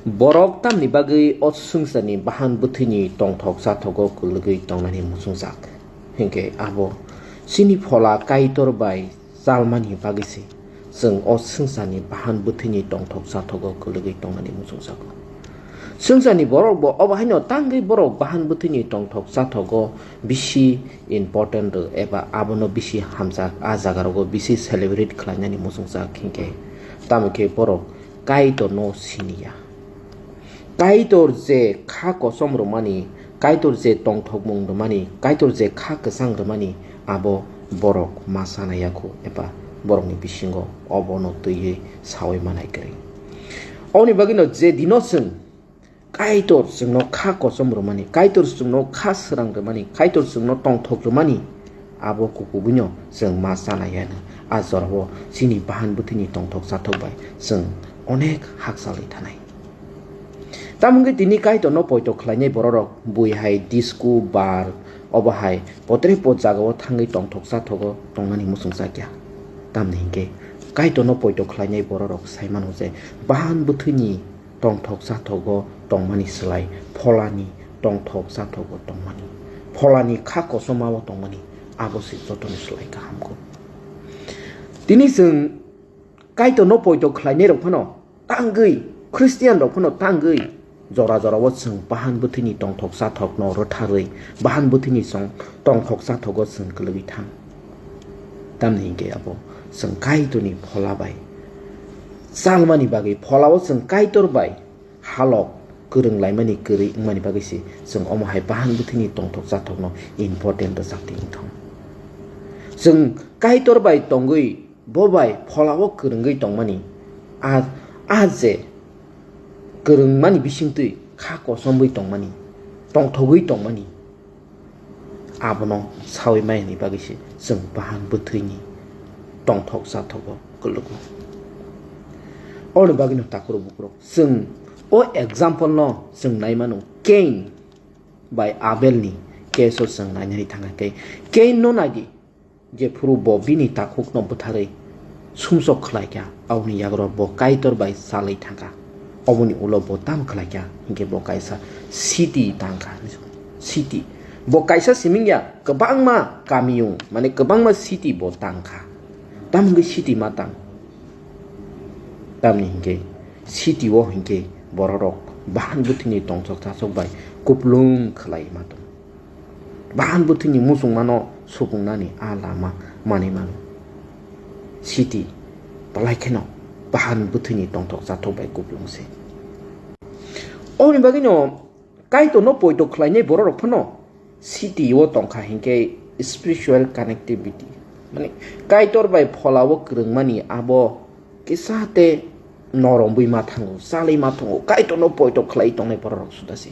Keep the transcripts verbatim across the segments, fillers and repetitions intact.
Borok tamni bagwi o swngcharni bahan bwthwini tongthok chathogo kwlwgwi tongnani muchungjak? Hinkhe abo chini phola Kaitor bai chalmani bagwi se chwng o swngcharni bahan bwthwini tongthok chathogo kwlwgwi tongnani muchungjago. Swngcharni borok bo obo haino tangwi borok bahan bwthwini tongthok chathogo bisi important rw eba abono bisi hamjak, a jagarogo bisi celebrate khlainani muchungjak hinkhe, tamo khe borok Kaitorno siniya. Kaitor je kha kosom rwmani, Kaitor je tongthokmung rwmani, Kaitor je kha kwchang rwmani, abo borok ma sana ya kho eba borokni bisingo obono twiwi saui manai kwrwi. Oboni bagwino je dino chwng Kaitor chwngno kha kosom rwmani, Kaitor chwngno kha swrang rwmani, Kaitor chwngno tongthok rwmani, abo kukubuino chwng ma chana ya hwno. A jorao chini bahan bwthwini tongthok chathok bai chwng onek hakchalwi thanai. Tamo wngkhe tini Kaitorno poito khlainai bororok bui hai disco, bar, obo hai potre pot jagao thangwi tongthok chathogo tongnani muchungjakya. Tamni hinkhe Kaitorno poito khlainai bororok sai mano je bahan bwthwini tongthok chathogo tongmani slai pholani tongthok chathogo tongmani, pholani kha kochomao tongmani, abo se jotoni slai kaham kho. Tini chwng Kaitorno poito khlainairok phano tangwi, Christian rok phano tangwi, jora jorao chwng bahan bwthwini tongthok chathokno rwtharwi, bahan bwthwini chwng tongthok chathogo chwng kwlwgwi thang. Tamni hinkhe abo chwng Kaitorni phola bai chalmani bagwi, pholao chwng Kaitor bai halok kwrwng laimani kwrwi wngmani bagwi se chwng omo hai bahan bwthwini tongthok chathokno important rwchapdi wngthong. Chwng Kaitor bai tongwi, bo bai pholao kwrwngwi tongmani, a, a je kwrwngmani bisingtwi kha kosomwi tongmani, tongthogwi tongmani, abono saui maya hwnwi bagwi se chwng bahan bwthwini tongthok chathogo kwlwgo. Oboni bagwino takhurok bukhurok chwng o example no chwng nai mano, Cain bai Abel ni case o chwng nainani thangkha khe, Cain no naidi, jephuru bo bini takhukno bwtharwi sumsok khlaikha, aboni yagra bo Kaitor bai chalwi thangkha. Oboni ulo bo tamo khlaikha, hinkhe bo kaisa city tangkha, city. Bo kaisa siming ya, kwbangma kamiyung, mane kwbangma city bo tangkha. Tamo wngwi city ma tang? Tamni hinkhe city o hinkhe bororok bahan bwthwini tongthok chasok bai kuplung khlai ma tong. Bahan bwthwini muchungmano supungnani a lama manwi mano. City belai kheno bahan bwthwini tongthok chathok bai kuplung se. Oboni bagwino Kaitorno poito khlainai bororok phano city o tongkha hinkhe spiritual connectivity, mane Kaitor bai pholao kwrwngmani abo kisa te noromwi ma thango, chalwi ma thango, Kaitorno poito khlai tongnai bororok suda se.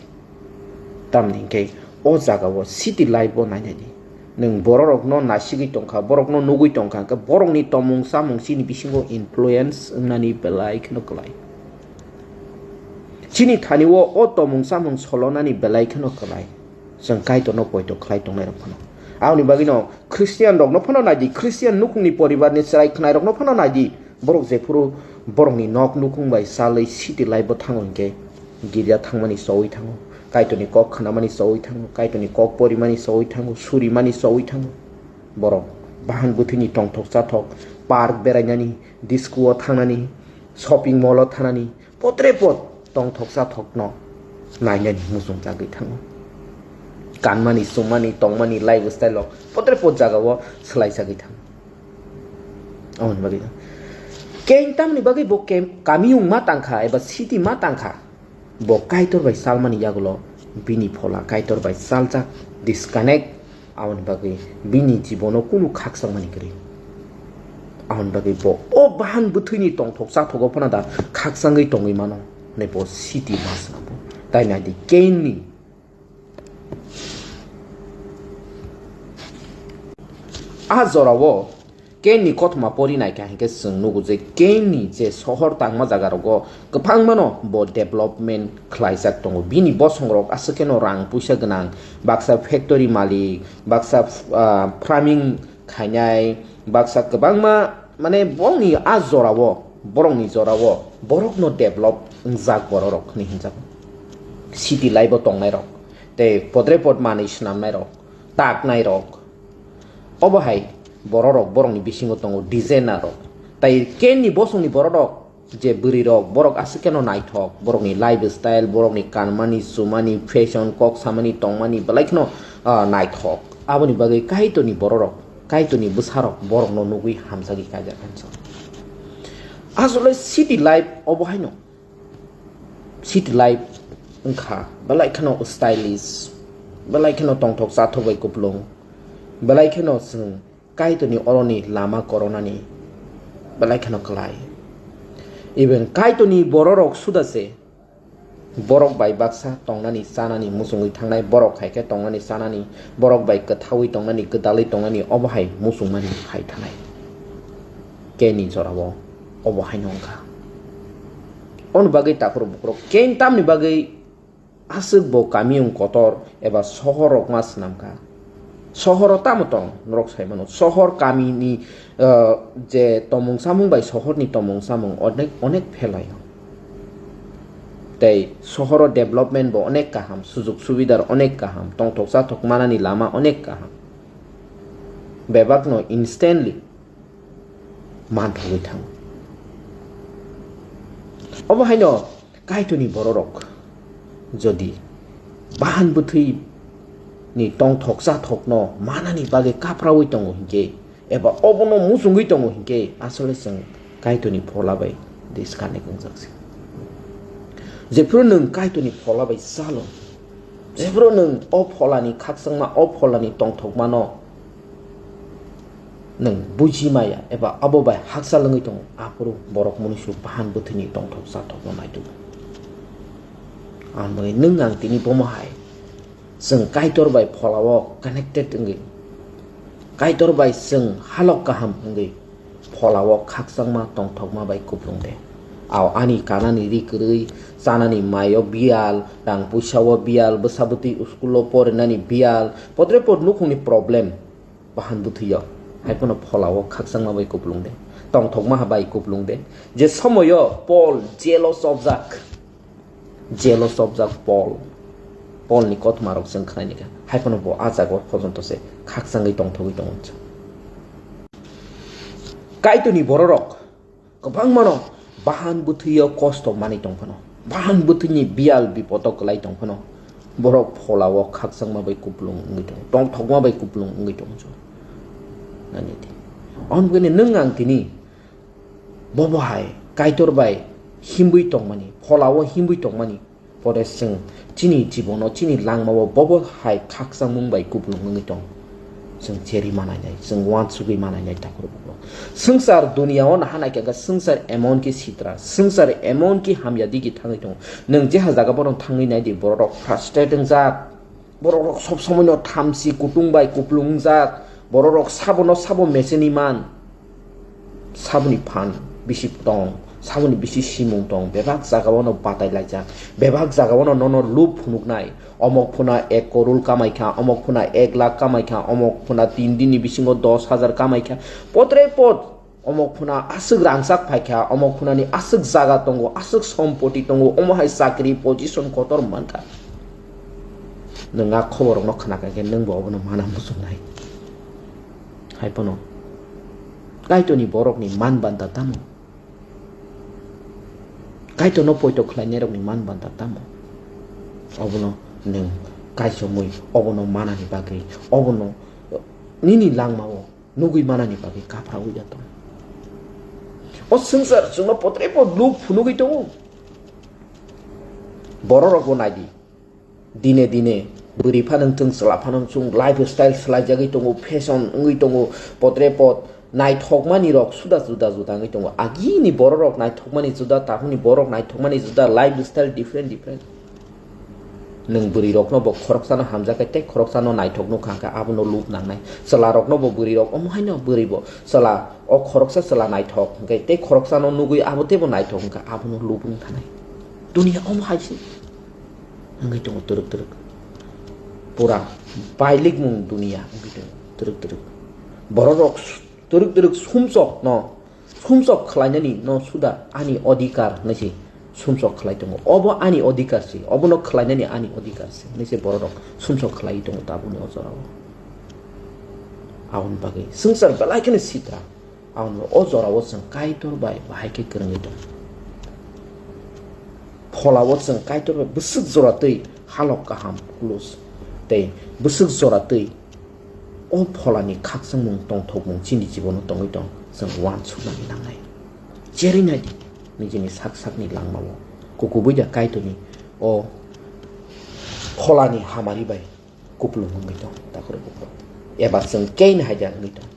Tamni hinkhe o jagao city life o nainani nwng bororokno nasigwi tongkha, borokno nugwi tongkha, hinkhe borokni tomung chamung chini bisingo influence wngnani belai kheno kwlai. Chini thani o, o tomung chamung solonani belai kheno kwlai. Chwng Kaitorno poito khlai tongnairok phano. Aboni bagwino Christian rokno phano naidi, Christian nukhungni poribarni chwrai khwnairokno phano naidi. Borok jephuru borokni nok nukhung bai chalwi city life o thango hinkhe, girja thangmani chowi thango, Kaitorni kok khnamani chowi thango, Kaitorni kok porimani chowi thango, surimani chowi thango. Borok bahan bwthwini tongthok chathok, park berainani, disco o thangnani, shopping mall o thanani, potre pot tongthok chathokno nainani muchung jagwi thango. Kanmani, chumani, tongmani, lifestyle o potre pot jagao swlai jagwi thango. Aboni bagwi Cain tamni bagwi bo kem-, kamiyung ma tangkha eba city ma tangkha. Bo Kaitor bai salmani yagulo bini phola Kaitor bai saljak, disconnect, aboni bagwi bini jibono kunu khakchangmani kwrwi. Aboni bagwi bo o bahan bwthwini tongthok chathogo phano da khakchangwi tongwi mano hwnwi bo city ma swnamgo. Tai naidi Cain ni a jorao Cain ni kothoma pori naikha hinkhe chwng nugo je Cain ni je sohor tangma jaga rogo kwbangmano bo development khlaijak tongo. Bini bosong rok aswk kheno rang puisa gwnang, baksa factory malik, baksa, ah, farming khainai, baksa kwbangma, mane, bongni a jorao Borokni jorao borokno develop wngjak bororok hinwi hinjago. City life-o tongnairok, tei podre pod manwi swnamnairok, taknairok. Obo hai bororok borokni bisingo tongo designer-rok. Tai kenni bosongni bororok je bwrwirok, borok aswk kheno naithok, borokni lifestyle, borokni kanmani, chumani, fashion, kok samani, tongmani belai kheno, ah, naithok. Aboni bagwi Kaitorni bororok, Kaitorni bwsarok borokno nugwi hamjagwi kaijak hinwi sa. Asole city life obo haino. City life wngkha belai kheno stylish, belai kheno tongthok chathok bai kupulung, belai kheno chwng Kaitorni oroni lama koronani belai kheno kwlai. Even Kaitorni bororok suda se borok bai baksa tongnani, chanani, muchungwi thangnai, borok hai khe tongnani, chanani, borok bai kwthaui tongnani, gwdalwi tongnani, obo hai muchungmani hai thanai. Keni jorao obo haino wngkha. Oni bagwi takhurok bukhurok keni tamni bagwi aswk bo kamiyung kotor eba sohor rok ma swnam kha. Sohoro tamo tong norok sai mano. Sohor kamini, ah, je tomung samung bai sohorni tomung samung onek, onek phelaio. Tei sohoro development bo onek kaham, sujug subidar onek kaham, tongthok chathok manani lama onek kaham. Bebakno instantly manthogwi thango. Obo haino Kaitorni bororok jodi bahan bwthwi ni tongthok chathokno manani bagwi kapraui tongo hinkhe, eba obono muchungwi tongo hinkhe, asole chwng Kaitorni phola bai disconnect wngjak se. Jephuru nwng Kaitorni phola bai chalo, jephuru nwng o pholani khakchangma, o pholani tongthokmano nwng buji maya eba abo bai hakchal wngwi tongo, aphuru borok munuisu bahan bwthwini tongthok chathokno naitugo. Ang bai nwng ang tini bomo hai chwng Kaitor bai pholao connected wngwi, Kaitor bai chwng halok kaham wngwi pholao khakchangma tongthokma bai kupulung de. Ao ani kanani ri kwrwi, chanani maio biyal, rang puisao biyal, bwsa bwtwi school-o porinani biyal, podre pod nukhungni problem. Bahan bwthwio, hai phano pholao khakchangma bai kupulung de, tongthokma bai kupulung de. Je somoio Paul jelo chopjak, jelo chopjak Paul, Paulni kothoma rok chwng khnaini kha, hai phano bo a jaga o pojonto se khakchangwi tongthogwi tongo. Kaitorni bororok kwbangmano bahan bwthwio kosto manwi tong phano, bahan bwthwini biyal bipodo kwlai tong phano, borok pholao khakchangma bai kupulung wngwi tongo, tongthokma bai kupulung wngwi tongo. Nani di. Aboni bagwi nwng ang tini bobo hai Kaitor bai himwi tongmani, pholao himwi tongmani, pore chwng chini jibono, chini langmao bobo hai khakchangmung bai kupulung wngwi tong. Chwng cheri manainai, chwng uansugwi manainai takhurok bukhurok. Swngchar duniya-o naha naikha khe swngchar emon ki sitra, swngchar emon ki hamya digi thangwi tongo. Nwng jeha jaga borok thangwi nai di, borok rok frustrate wngjak, borok rok sob somoino thamchi kutung bai kupulung wngjak, borok rok sabono sabo mecheni man. Saboni phan bisi tong, saboni bisi simung tong, bebak jagao no batai laijak, bebak jagao no nono lub phunuknai, omok phuna ek korul kamai kha, omok phuna ek lakh kamai kha, omok phuna tin din ni bisingo dos hajar kamai kha, potre pot omok phuna aswk rangchak phai kha, omok phunani aswk jaga tongo, aswk sompoti tongo, omo hai chakri position kotor man kha. Nwng a khobor rok no khna kha khe nwng bo obono mana muchungnai. Hai phano Kaitorni borokni man banda tamo? Kaitorno poito khlainairokni man banda tamo? Obono nwng kaichomwi obono manani bagwi, obono nini langmao nugwi manani bagwi kaphrawi ya tong. O swngchar chwngno potrebo luk phunugwi tongo. Bororokbo nai di. Dine dine bwrwi phano wngthung, chwla phano wngthung, lifestyle swlaijagwi tongo, fashion wngwi tongo, potre pot naithokmani rok suda juda juda wngwi tongo. Agini bororok naithokmani juda, tahuni borok naithokmani juda, lifestyle different different. Nwng bwrwi rokno bo khoroksano hamjakhe tei khoroksano naithok nukha hwnkhe abono lub nangnai. Chwla rokno bo bwrwi rok omo haino bwrwi bo chwla o khoroksa chwla naithok hwnkhe tei khoroksano nugwi abo teibo naithok hwnkhe abono lub wng thanai. Duniya omo hai se. Wngwi tongo twrwk twrwk. Pura bailikmung duniya wngwi tongo twrwk twrwk. Bororok twrwk twrwk sumsokno sumsok khlainani no suda ani odhikar hinwi se sumsok khlai tongo. Obo ani odhikar se, obono khlainani ani odhikar se hinwi se bororok sumsok khlai tongo tabukni o jorao. Aboni bagwi swngchar belai kheno sitra. Aboni o jorao chwng Kaitor bai bahai khe kwrwngwi tong. Pholao chwng Kaitor bai bwswk jora twi halok kaham, khulus, tei bwswk jora twi o pholani khakchangmung, tongthokmung chini jibono tongwi tong, chwng uansuknani nangnai. Cherwi nai di, nijini sak sakni langmao, kukubui da Kaitorni o pholani hamari bai kupulung wngwi tong, takhurok bukhurok. Eba chwng kein haida wngwi tong,